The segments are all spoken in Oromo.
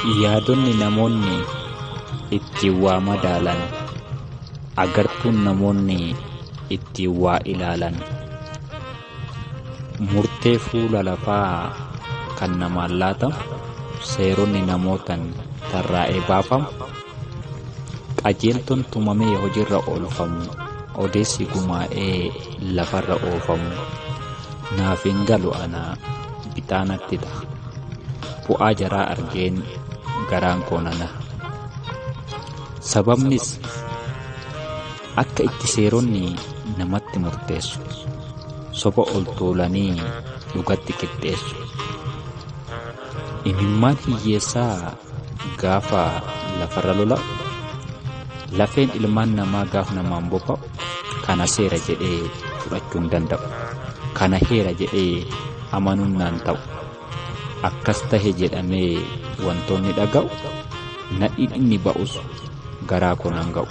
Yaadonni namoonni ittiin waa madaalan, agartuun namoonni ittiin waa ilaalan, murtee fuula lafaa kan namaan laatamu, seeronni namootaan tarraa'ee baafamu, qajeeltoon tumamee hojiirra oolfamu, odeessi gumaa'ee lafarra oofamu, naaf hin galu ana bitaa natti ta'a. Bu'aa jaraa argeen garaan koo nana. Sababnis akka itti seeronni namatti murteessu, soba ol tuulanii dhugatti qixxeessu. Imimmaan hiyyeessaa gaafa lafarra lola'u, lafeen ilmaan namaa gaaf namaan boba'u, kana seera jedhee fudhachuu hin danda'u. Kana heera jedhee amanuun naan ta'u. Akkas tahe jedhamee wantoonni dhaga'u, nadhiin inni ba'us garaa koo nan ga'u.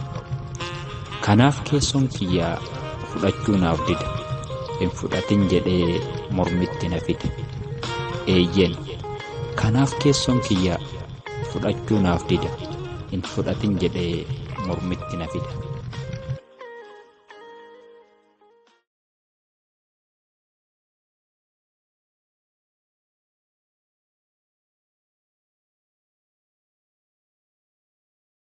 Kanaaf keessoon kiyyaa fudhachuu naaf dida. Hin fudhatin jedhee mormitti na fida. Eeyyeen, kanaaf keessoon kiyyaa fudhachuu naaf dida. Hin fudhatin jedhee mormitti na fida.